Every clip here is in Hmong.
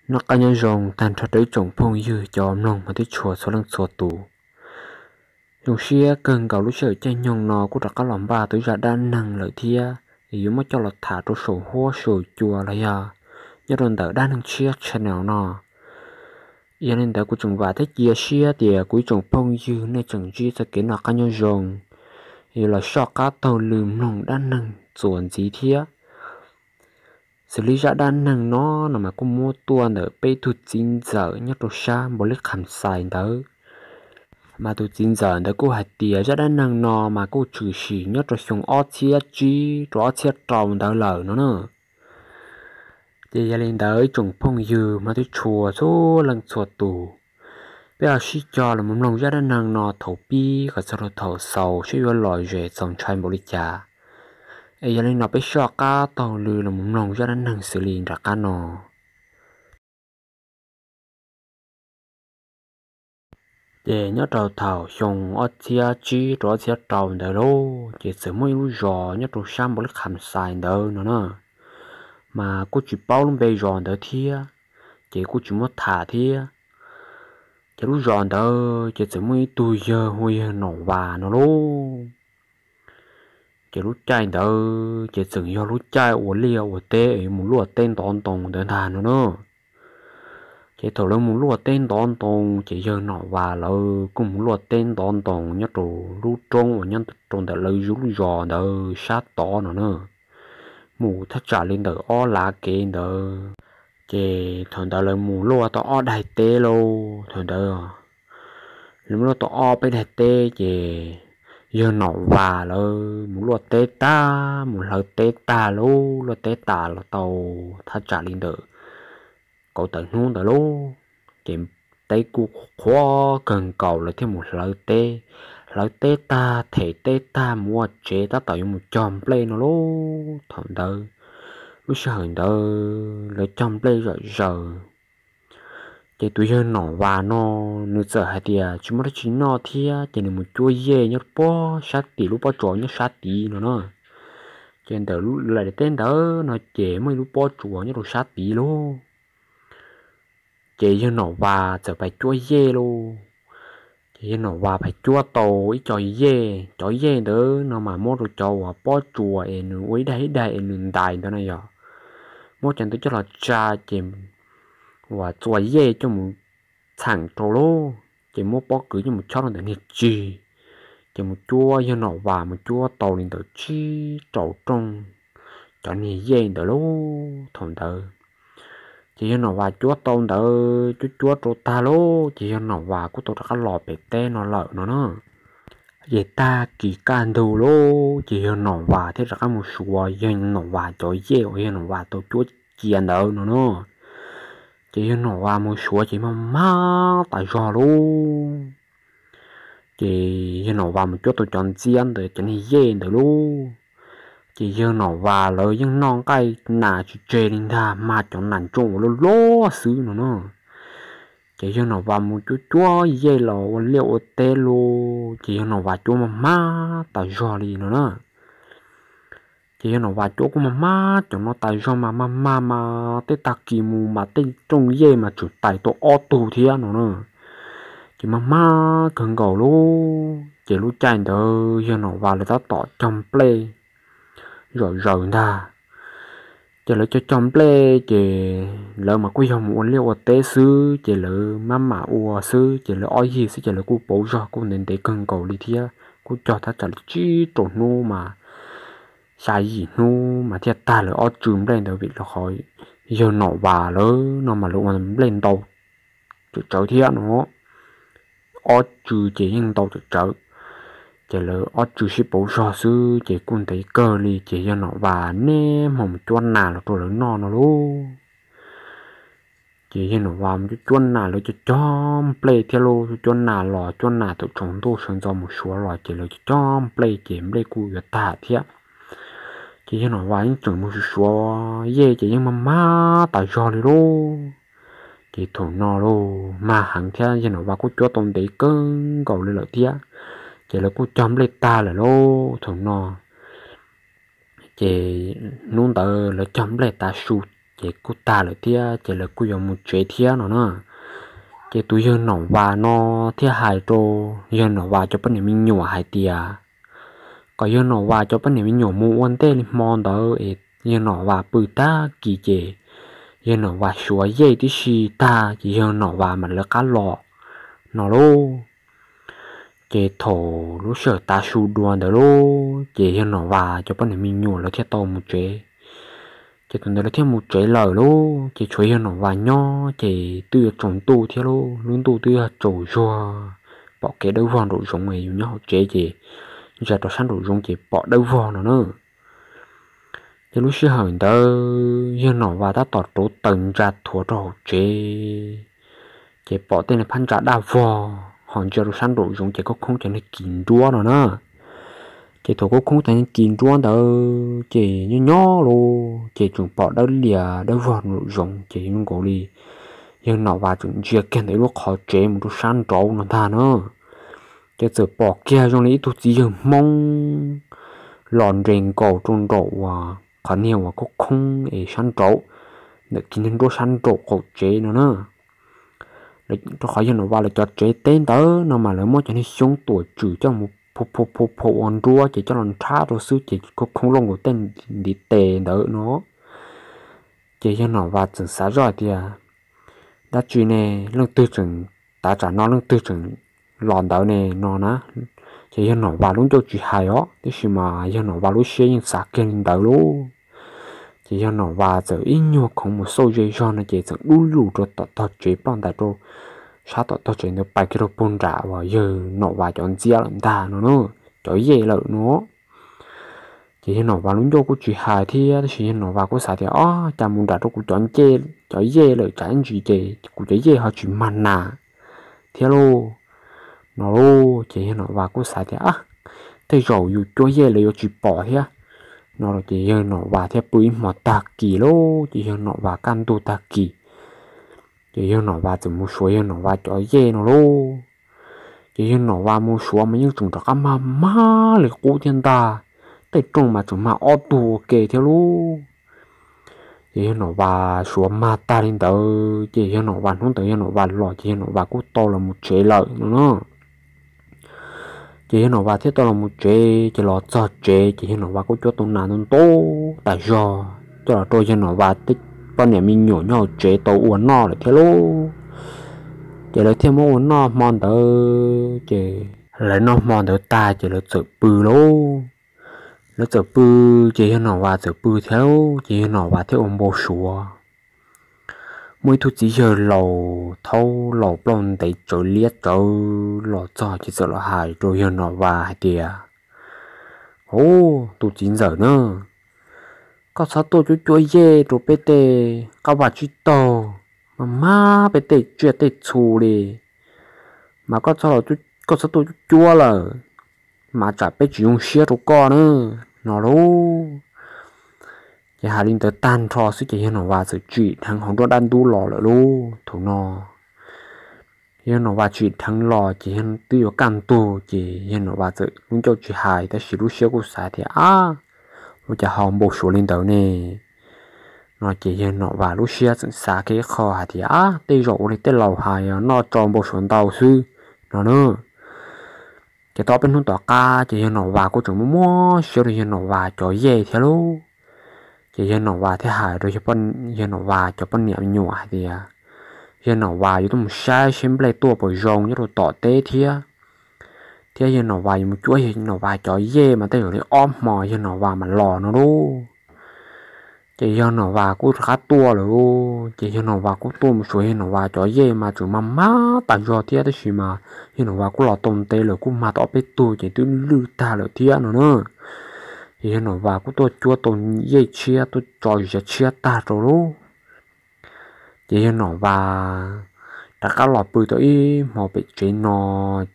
Noj qab nyob zoo tag nrho rau ib tsoom phooj ywg cov mloog hmov thiab tshua txhua leej txhua tus. Zoo siab kawg nkaus lub sij hawm caij nyoog no kuj rov qab los npaj tau zaj dab neeg lawm thiab, es yuav muab coj los tham rau saum huab saum cua los yog nyob rau ntawm dab neeg tshiab channel no. Yog li ntawd kuv tseem vam thiab cia siab tias kuv ib tsoom phooj ywg nej tseem ntsib txoj kev noj qab nyob zoo, yuav los soj qab taug lw mloog dab neeg txuas ntxiv thiab. Xws li zaj dab neeg no no mas kuj muab tuaj ntawm peb tug txiv ntxawm nyob rau sab Npaus Lis Kham Xais ntawd. Mas tus txiv ntxawm ntawd kuj hais tias zaj dab neeg no mas kuj tshwm sim nyob rau xyoo ob txhiab tsib rau ob txhiab rau ntawd lawm no na. Ces yog li ntawd ib tsoom phooj ywg hmov thiab tshua txhua leej txhua tus, peb ho sib cog los mloog zaj dab neeg no thaum pib kom txog rau thaum xaus saib yuav lom zem txaus ntshai npaum li cas. Es yog li no peb soj qab taug lw los mloog zaj dab neeg xws li nram qab no. Ces nyob rau thaum xyoo ob txhiab tsib rau ob txhiab rau ntawd lauj, ces txawm muaj ib lub zos nyob rau sab Npaus Lis Kham Xais ntawd no na, mas kuj tsis paub lub npe zos ntawd thiab, ces kuj tsis muab tham thiab. Ces lub zos ntawd ces txawm muaj ib tug yawg hu ua yawg Nom Vas no lauj. Ces lub caij ntawd ces txawm yog lub caij ua liaj ua teb es mus luaj teb ntov ntoo ntawd ntag no na. Ces thaum lawv mus luaj teb ntov ntoo ces yawg Nom Vas lawv kuj mus luaj teb ntov ntoo nyob rau lub roob uas nyob rau ntawm lawv lub zos ntawd sab tod no na, mus thaj tsam li ntawm ob lav kev ntawd. Ces thaum ntawd lawv mus luaj tau ob daig teb lauj, thaum ntawd lawv mus luaj tau ob peb daig teb ces yawg Nom Vas lawv mus luaj teb tag, mus hlawv teb tag lauj, luaj teb tas los tau thaj tsam li ntawm kaum tawm hnub ntawd lauj, ces teb kuj qhuav kawg nkaus lawv thiaj mus hlawv teb. Hlawv teb tag them teb tag mus ua tsev tab tom yuav mus cog nplej no lauj, thaum ntawd lub sij hawm ntawd lawv cog nplej zom zaws. Ces tus yawg Nom Vas no nws txawm hais tias tsis muaj dab tsi noj thiab ces nws mus cuab yej nyob pob sab tim lub pob tsuas nyob sab tid no na. Ces ntawm lub laim teb ntawd no ces muaj ib lub pob tsuas nyob rau sab tid lauj. Ces yawg Nom Vas txawm pais cuab yej lauj. Ces yawg Nom Vas pais cuab tau ib co yej, cov yej ntawd no mas muab rau cov uas pob tsuas es nws ua ib daig ib daig es nws ntais ntawd na yog, muab cov ntawd coj los tsa ces uas txua yej coj mus txheem rau lauj, ces muab pob kws coj mus chob rau ntawm niag tsig. Ces mus cuab, yawg Nom Vas mus cuab tau li ntawm tsib rau rooj cov niag yej ntawd lauj, thaum ntawd. Ces yawg Nom Vas cuab tau ntawd, cuab cuab rau tag lauj, ces yawg Nom Vas kuj tau rov qab los pem teb no lawm no na. Ces tag kis kaj ntug lauj, ces yawg Nom Vas thiaj rov qab mus suav yawg Nom Vas cov yej uas yawg Nom Vas tau cuab cia ntawd no na. Ces yawg Nom Vas mus suav ces mag mag tas zog lauj. Ces yawg Nom Vas mus cuab tau cov ntxiab ntawd, cov niag yej ntawd lauj. Ces yawg Nom Vas lawv yeej noj nqaij nas tsis tseg li ntag, mag cov nas ntsooj uas loj loj xwb no na. Ces yawg Nom Vas mus cuab cuab yej los ua liaj ua teb lauj, ces yawg Nom Vas cuab mag mag tas zog li no na. Ces yawg Nom Vas cuab kuj mag mag cov no tas zog mas mag mag mas tej tag kis mus mas tej rooj yej mas tseem tais tau ob tug thiab no na. Ces mag mag kawg nkaus lauj, ces lub caij ntawd yawg Nom Vas lawv tab tom cog nplej zom zaws ntag. Ces lawv cog cog nplej ces lawv mas kuj yog mus ua liaj ua teb xwb, ces lawv maj mam ua xwb, ces lawv ob yig xwb ces lawv kuj pauv zog kuj ntev ntev kawg nkaus li thiab, kuj cog thaj tsam li tsib rau hnub mas xya yim hnub mas thiaj tag lawv ob tsw nplej ntawd vim rau qhov yawg Nom Vas lawv no mas lawv ua nplej ntau tsawm tsawv thiab no. Ob tsw ces yeej ntau tsawm tsawv, ces lawv ob tsw sib pauv zog xwb ces kuj ntev kawg li ces yawg Nom Vas niaj hmo mus cuab nas los rau lawv noj no lauj. Ces yawg Nom Vas mus cuab cuab nas, lawv cog cog nplej thiab lauj, cuab cuab nas los cuab nas thaum tsaus ntuj sawv ntxov mus suav los ces lawv cog cog nplej ces nplej kuj yuav tag thiab. Ces yawg Nom Vas yeej tseem mus suav suav yej ces yeej mag mag tas zog li lauj. Ces thaum no lauj, mag heev thiab yawg Nom Vas kuj cuab tau ntev kawg nkaus li lawm thiab, ces lawv kuj cog nplej tag lawm lauj thaum no. Ces hnub ntawd lawv cog nplej tav su ces kuj tag lawm thiab ces lawv kuj yuav mus tsev thiab no na. Ces tus yawg Nom Vas no thiaj hais rau yawg Nom Vas cov poj niam me nyuam hais tias kom yawg Nom Vas cov poj niam me nyuam mus ua ntej li hmo ntawd es yawg Nom Vas pw tag kis ces yawg Nom Vas xyuas yej tib si tag ces yawg Nom Vas mam lawv qab los no lauj. Ces thaum lub sij hawm tav su dua ntawd lauj, ces yawg Nom Vas cov poj niam me nyuam lawv thiaj tau mus tsev. Ces thaum ntawd lawv thiaj mus tsev lawm lauj, ces tshuav yawg Nom Vas nyob ces twb yuav tsaus ntuj thiab lauj, lub ntuj twb yog tsaus zuag, pom kev dawb vog nraum zoov es yus nyob hauv tsev ces ntsia rau sab nraum zoov ces pom dawb vog no na. Ces lub sij hawm ntawd yawg Nom Vas tab tom rauv taws ntsa thuav rau hauv tsev, ces pom tej niag phab ntsa daj vog ho ntsia rau sab nraum zoov ces khoob khoob cov niag kis nruab no na. Ces thaum khoob khoob cov niag kis nruab ntawd ces nyob nyob lauj, ces tseem pom dawb lias dawb vog nraum zoov ces zoo nkaus li yawg Nom Vas tseem ntsia kiag ntawm ib lub qhov tsev mus rau sab nraud no ntag na. Ces txawm pom kiag zoo li ib tug txiv yawg Hmoob los nres nkaus rau nraum uas qhov niag uas khoob khoob es sab nraud, ntawm kis niag nruab sab nraum qaum tsev no na. Rau qhov yawg Nom Vas lawv cov tsev teb ntawd no mas lawv muab cov niag xyoob tuam tswm coj mus phu phu phu ua nruab ces coj los nrhab rau xwb ces khoob khoob loj nkaus tej ntiv tes ntawd no. Ces yawg Nom Vas txawm xav zoj hais tias, dab tsi ne, leej twg tseem, tav tsam no leej twg tseem los ntawd ne no na. Ces yawg Nom Vas lub ncauj tsis hais os, tiam sis mas yawg Nom Vas lub siab yeej xav kiag li ntawd lauj. Ces yawg Nom Vas txawm ib nyuag khoov mus xauj ze zog no ces txawm dub lug rau tom tog tsev, ploj ntais rau sab tom tog tsev ntawd pais kiag rau puag nram uas yawg Nom Vas cov ntxiab lawm ntag no na, cov yej lawm no. Ces yawg Nom Vas lub ncauj kuj tsis hais thiab, tab sis yawg Nom Vas kuj xav tias, ob, cas mus nram rau kuv cov, cov yej lawm tsam ib ntsis ces kuv cov yej ho tsis mag nas thiab lauj no lauj. Ces yawg Nom Vas kuj xav tias, tej zaum yus cuab yej lawv yuav tsis pom thiab no los ces yawg Nom Vas thiaj pw ib hmo tag kis lauj, ces yawg Nom Vas kaj ntug tag kis ces yawg Nom Vas txawm mus suav yawg Nom Vas cov yej no lauj. Ces yawg Nom Vas mus suav mas yeej tseem rov qab mag mag li qub thiab ntag, tej rooj mas tseem mag ob tug ua ke thiab lauj. Ces yawg Nom Vas suav mag tag li ntawd ces yawg Nom Vas hnub ntawd yawg Nom Vas los ces yawg Nom Vas kuj tau los mus tsev lawm no na. Ces yawg Nom Vas thiaj tau los mus tsev, ces los txog tsev ces yawg Nom Vas kuj cuab tau nas ntau ntau tas zog coj los rau yawg Nom Vas tej poj niam me nyuam nyob hauv tsev tau ua noj lawm thiab lauj. Ces lawv thiaj muab ua noj hmo ntawd ces lawv noj hmo ntawd tag ces lawv txawm pw lauj. Lawv txawm pw, ces yawg Nom Vas txawm pw thiab, ces yawg Nom Vas thiaj ua npau suav. Muaj ib tug txiv yawg laus thaub laus plaub ntev tsawv liab tsawv los txog ces txawm los hais rau yawg Nom Vas hais tias, ub, tus txiv ntxawm na, koj txhob tuaj cuab cuab yej rau peb tej qab vaj tsib taug, mas mag peb tej tsiaj tej txhu li, mas koj txhob tuaj cuab cuab lawm, mas tsam peb tsis zoo siab rau koj na no lauj. Ces hais li ntawd tag nrho xwb ces yawg Nom Vas txawm tsim dheev hauv nruab dab ntub los lawm lauj. Thaum no yawg Nom Vas tsim dheev los ces twb yuav kaj ntug ces yawg Nom Vas txawm lub ncauj tsis hais tab sis lub siab kuj xav tias, ab, ua cas ho npau suav li ntawd ne no ces yawg Nom Vas lub siab txawm xav kiag ib qho hais tias, ab, tej zaum ua li tej laus hais, noj tso npau suav ntau xwb no na. Ces tau ob peb hnub tom qab ces yawg Nom Vas kuj tseem muaj muab siab rau yawg Nom Vas cov yej thiab lauj. Ces yawg Nom Vas thiaj hais rau yawg Nom Vas cov poj niam me nyuam hais tias, yawg Nom Vas yuav tuaj mus saib seb nplej tuaj puas zoo nyob rau tom teb thiab, thiab yawg Nom Vas yuav mus cuab yawg Nom Vas cov yej mas tej zaum li ob hmo yawg Nom Vas mam los no lauj. Ces yawg Nom Vas kuj rov qab tuaj lawm, ces yawg Nom Vas kuj tuaj mus suav yawg Nom Vas cov yej mas tseem mag mag tas zog thiab tab sis mas yawg Nom Vas kuj los tau ntev lawm kuj mag tau ob peb tug ces twb lwj tag lawm thiab no na. Ces yawg Nom Vas kuj tuaj cuab tau yej tshiab tuaj tso ziav tshiab tag rau lauj. Ces yawg Nom Vas rov qab los pw tau ib hmo pem tsev no,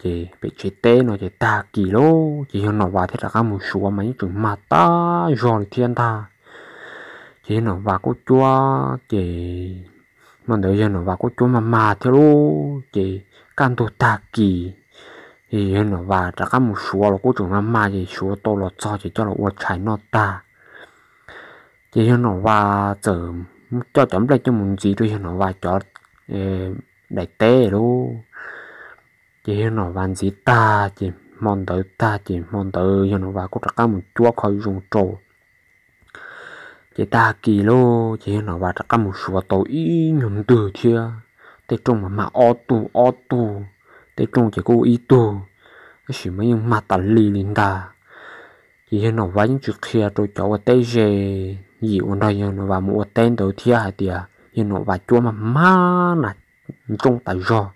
ces pem tsev teb no ces tag kis lauj ces yawg Nom Vas thiaj rov qab mus suav mas yeej tseem mag tas zog li thiab ntag. Ces yawg Nom Vas kuj cuab ces hmo ntawd yawg Nom Vas kuj cuab mag mag thiab lauj ces kaj ntug tag kis, ces yawg Nom Vas rov qab mus suav los kuj tseem mag mag ces suav tau los txog ces coj los ua tshais noj tag. Ces yawg Nom Vas txawm coj cov nplej coj mus ntxiv rau yawg Nom Vas cov daim teb lauj. Ces yawg Nom Vas ntxiv tag ces hmo ntawd tag ces hmo ntawd yawg Nom Vas kuj rov qab mus cuab kho zoo rau. Ces tag kis lauj ces yawg Nom Vas rov qab mus suav tau ib nyuag ntwg thiab, tej rooj mas mag ob tug ob tug, tej rooj ces kuj ib tug, tab sis mas yeej mag tas li li ntag. Ces yawg Nom Vas yeej tsis qhia rau cov ua teb ze yim uas nrog yawg Nom Vas mus ua teb ntawd thiab hais tias yawg Nom Vas cuab mag mag na, ntsooj tas zog.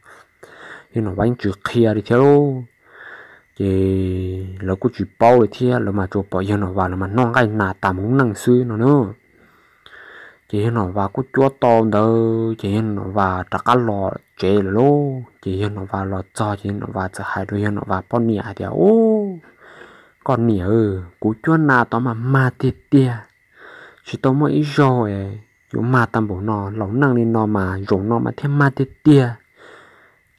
Yawg Nom Vas yeej tsis qhia li thiab lauj. Ces lawv kuj tsis paub li thiab, lawv mas tsuas pom yawg Nom Vas lawv mas noj nqaij nas tas mus lub neej xwb no na. Ces yawg Nom Vas kuj cuab tau ntawd ces yawg Nom Vas rov qab los tsev lawm lauj. Ces yawg Nom Vas los txog ces yawg Nom Vas txawm hais rau yawg Nom Vas poj niam hais tias, Ub, koj niam, kuv cuab nas tau mas mag tiag tiag, tsis tau muaj ib zaug yuav mag tag npaum no, laus neej li no mas zaum no mas thiaj mag tiag tiag.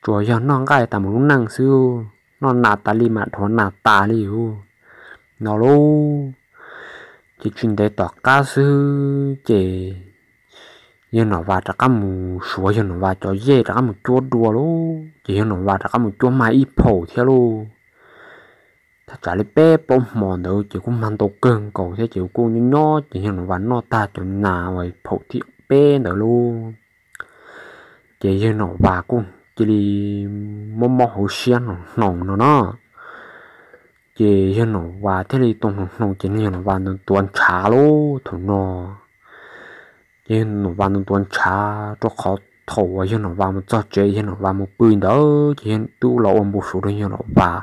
Tsuas yog noj nqaij tas mus lub neej xwb, noj nas tas li mas dhuav nas tas li ub no lauj. Ces tsis ntev tom qab xwb ces yawg Nom Vas rov qab mus suav yawg Nom Vas cov yej rov qab mus cuab dua lauj. Ces yawg Nom Vas rov qab mus cuab mag ib phaum thiab lauj. Thaj tsam li peb plaub hmo ntawd ces kuj mag ntau kawg nkaus thiab ces kuj nyob nyob ces yawg Nom Vas noj tag cov nas uas phaum thib peb ntawd lauj, ces yawg Nom Vas kuj cia li mob mob hauv siab hnoos hnoos no no. Ces yawg Nom Vas thiaj li tau hnoos hnoos ces yawg Nom Vas ntuav ntshav lauj thaum no. Ces yawg Nom Vas ntuav ntshav rau qhov thaum uas yawg Nom Vas mus txog tsev yawg Nom Vas mus pw ntawd ces twb los ua npau suav rau yawg Nom Vas.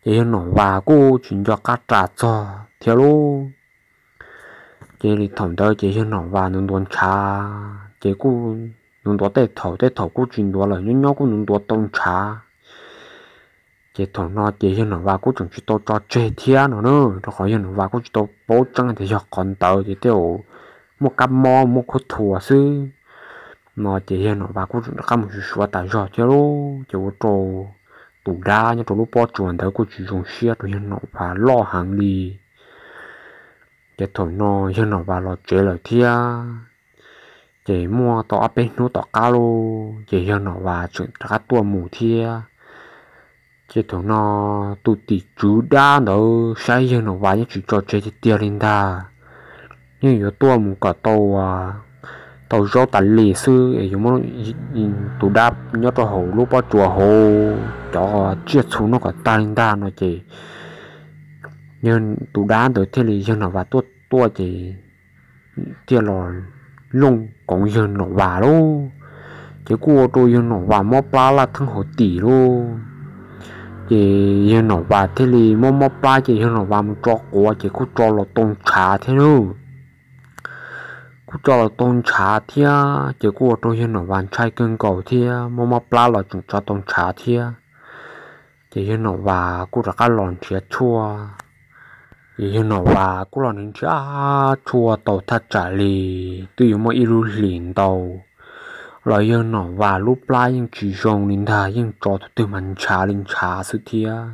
Ces yawg Nom Vas kuj tsis nco qab ras txog thiab lauj. Ces li thaum ntawd ces yawg Nom Vas ntuav ntuav ntshav ces kuj ntuav ntuav tej thaum tej thaum kuj tsis ntuav lawm, nyob nyob kuj ntuav ntuav tau ntshav. Ces thaum no ces yawg Nom Vas kuj tseem tsis tau tso tseg thiab no na, rau qhov yawg Nom Vas kuj tsis tau paub tseeb tias yog qhov ntawd ces tej zaum muaj kab mob muaj khuab thuas xwb no. Ces yawg Nom Vas kuj tseem rov qab mus suav suav tas zog thiab lauj, ces ua rau tus dab nyob rau lub pob tsuas ntawd kuj tsis zoo siab rau yawg Nom Vas loj heev li. Ces thaum no yawg Nom Vas los tsev lawm thiab, ces muaj tau ob peb hnub tom qab lauj, ces yawg Nom Vas tseem rov qab tuaj mus thiab. Ces thaum no tus tim tswv dab ntawd saib yawg Nom Vas yeej tsis tso tseg tiag tiag li ntag, yeej yuav tuaj mus kom tau, tau zaub tas li xwb es yuav muab tus dab nyob rau hauv lub pob tsuas hauv cov tsiaj txhu noj kom tag li ntag no ces tus dab ntawd thiaj li yawg Nom Vas tuaj tuaj ces thiaj los looj koov yawg Nom Vas lauj. Ces kuj ua rau yawg Nom Vas mob plab laj theeb hauv tim lauj. Ces yawg Nom Vas thiaj li mob mob plab ces yawg Nom Vas mus tso quav ces kuj tso los tau ntshav thiab lauj. Kuj tso los tau ntshav thiab ces kuj ua rau yawg Nom Vas ntshai kawg nkaus thiab, mob mob plab los tseem tso tau ntshav thiab. Ces yawg Nom Vas kuj rov qab los nrhiav tshuaj. Ces yawg Nom Vas kuj los nrhiav nrhiav tshuaj tau thaj tsam li twb yuav muaj ib lub hlis ntau los yawg Nom Vas lub plab yeej tsis zoo li ntag, yeej tso tus twg mas ntshav li ntshav xwb thiab.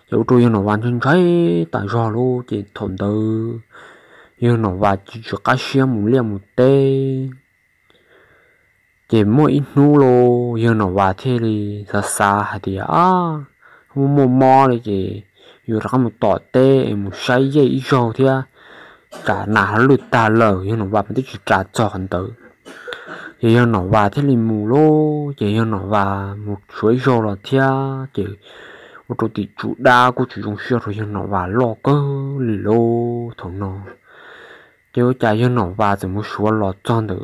Ces ua rau yawg Nom Vas ntshai ntshai tas zog lauj. Ces thaum ntawd yawg Nom Vas tsis tsis qab siab mus liaj mus teb. Ces muaj ib hnub lauj, yawg Nom Vas thiaj li xav xav hais tias, Ab, muaj muaj mob li ces yuav rov qab mus tom teb es mus saib yej ib zaug thiab, tsam nas ho lwj tag lawm. Yawg Nom Vas mas twb tsis ras txog qhov ntawd. Ces yawg Nom Vas thiaj li mus lauj. Ces yawg Nom Vas mus suav ib zaug los thiab ces ua rau tim tswv dab kuj tsis zoo siab rau yawg Nom Vas loj kawg li lauj thaum no. Ces ua cas yawg Nom Vas txawm mus suav los txog ntawm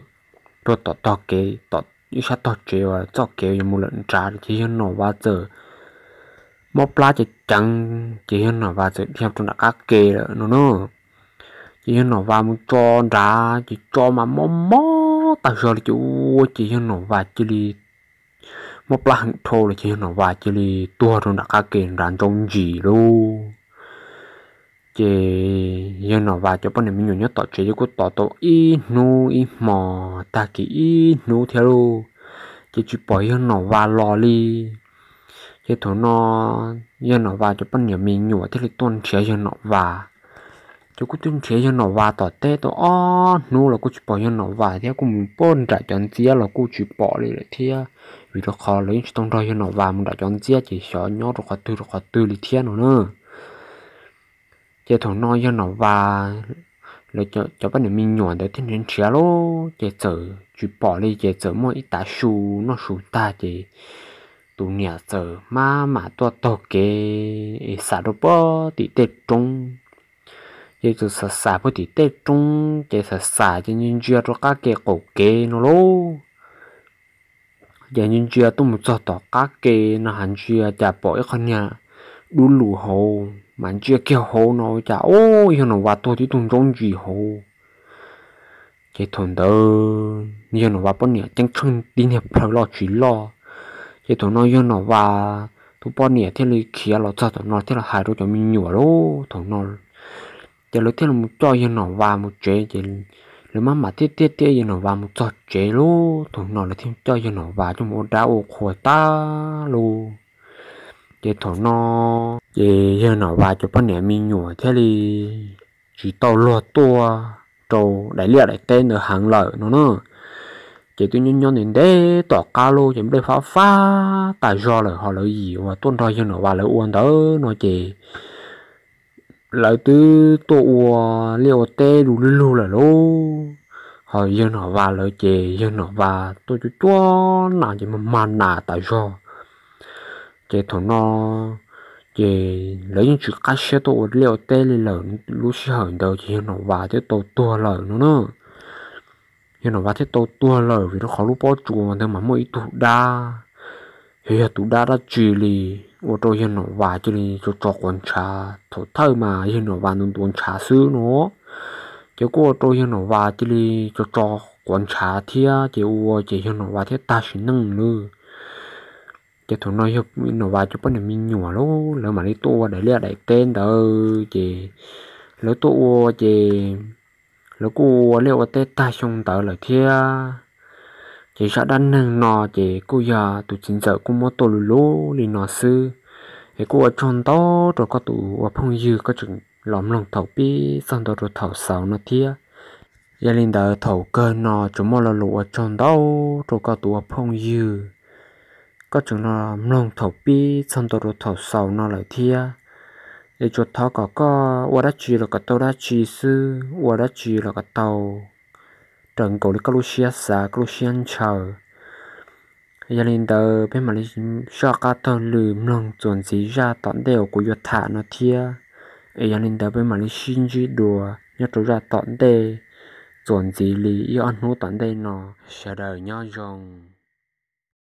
rau tom tog kev, tom ib sab tog tsev uas txoj kev yuav mus lawm nrad ces yawg Nom Vas txawm mob plab ceev ceev ces yawg Nom Vas txawm dhia rau nram qab ke lawm no na. Ces yawg Nom Vas mus tso nrad ces tso mas mob mob tas zog li ces ua ces yawg Nom Vas cia li mob plab heev dhau lawm ces yawg Nom Vas cia li tuag rau nram qab ke nrad ntsaub ntsis lauj. Ces yawg Nom Vas cov poj niam me nyuam nyob tom tsev ces kuj tos tau ib hnub ib hmo, tag kis ib hnub thiab lauj, ces tsis pom yawg Nom Vas los li. Ces thaum no yawg Nom Vas cov poj niam me nyuam thiaj li tuaj nrhiav yawg Nom Vas, Ces kuj twb nrhiav yawg Nom Vas tom teb tau ob hnub los kuj tsis pom yawg Nom Vas thiab, kuj mus puag nram cov ntxiab los kuj tsis pom li lawm thiab. Vim rau qhov lawv yeej tsis tau nrog yawg Nom Vas mus nram cov ntxiab ces xyov nyob rau qhov twg rau qhov twg li thiab no na. Ces thaum no yawg Nom Vas lawv cov poj niam me nyuam ntawd thiaj nrhiav nrhiav lauj, ces txawm tsis pom li, ces txawm muaj ib tav su noj su tag ces tus niam txawm maj mam tuaj taug kev es xam rau puag tim tej roob. Ces txawm xam xam puag tim tej roob ces xam xam ces ntsia ntsia rau qab ke qaum kev no lauj. Ces ntsia ntsia tuaj mus txog tom qab ke no, ha, ntsia cas pom ib qho niag dub lug hauv, mas ntsia kiag hauv no cas ua yawg Nom Vas tuag tib tug ntsob ntsis hauv. Ces thaum ntawd yawg Nom Vas poj niam ceeb tsheej tib niag plhaw loj tsis loj. Ces thaum no yawg Nom Vas tus poj niam thiaj li khiav los txog tom no thiaj los hais rau cov me nyuam lauj. Thaum no ces lawv thiaj li mus coj yawg Nom Vas mus tsev, ces lawv maj mam thiaj thiaj thiab yawg Nom Vas mus txog tsev lauj. Thaum no lawv thiaj coj yawg Nom Vas coj mus ua dab ua qhua tag lauj. Ces thaum no ces yawg Nom Vas cov poj niam me nyuam thiaj li tsis tau luag tuaj rau daim liaj daim teb ntawd heev lawm no na. Ces twb nyob nyob ntev ntev tom qab lauj, ces nplej fab fab tas zog lawm, ho lawv yim uas tuaj nrog yawg Nom Vas lawv ua ntawd no ces lawv twb tuaj ua liaj ua teb du lug lug lawm lauj. Ho yawg Nom Vas lawv ces yawg Nom Vas tuaj cuab cuab nas ces mag mag nas tas zog. Ces thaum no ces lawv yeej tsis qab siab tuaj ua liaj ua teb li lawm. Lub sij hawm ntawd ces yawg Nom Vas thiaj tau tuag lawm no na. Yawg Nom Vas thiaj tau tuag lawm vim rau qhov lub pob tsuas ntawd mas muaj ib tug dab, xyov yog tus dab dab tsi li, ua rau yawg Nom Vas cia li tso tso quav ntshav. Thaum thawj mas yawg Nom Vas ntuav ntuav ntshav xwb no, ces kuj ua rau yawg Nom Vas cia li tso tso quav ntshav thiab, ces ua ces yawg Nom Vas thiaj tag sim neej lawm. Ces thaum no yawg Nom Vas cov poj niam me nyuam lauj, lawv mam li tuaj ua daim liaj daim teb ntawd, ces lawv tuaj ua ces lawv kuj ua liaj ua teb tag xyoo ntawd lawm thiab. Ces zaj dab neeg no ces kuj yog tus txiv ntxawm kuj muab tuaj luv luv li no xwb. Es kuj ua tsaug ntau rau koj tus ua phooj ywg koj tseem los mloog thaum pib txog ntua rau thaum xaus no thiab. Yog li ntawd thaum kawg no tsuas muaj lo lus ua tsaug ntau rau koj tus ua phooj ywg, koj tseem los mloog thaum pib txog ntua rau thaum xaus no lawm thiab. Es tsuas thov kom koj ua dab tsi los kom tau dab tsi xwb, ua dab tsi los kom tau raws nkaus li koj lub siab xav koj lub siab ntshaw. Yog li ntawd peb mam li soj qab taug lw mloog txuas ntxiv zaj tom ntej uas kuv yuav tham no thiab. Es yog li ntawd peb mam li sib ntsib dua nyob rau zaj tom ntej txuas ntxiv li ib ob hnub tom ntej no. Sawv daws nyob zoo.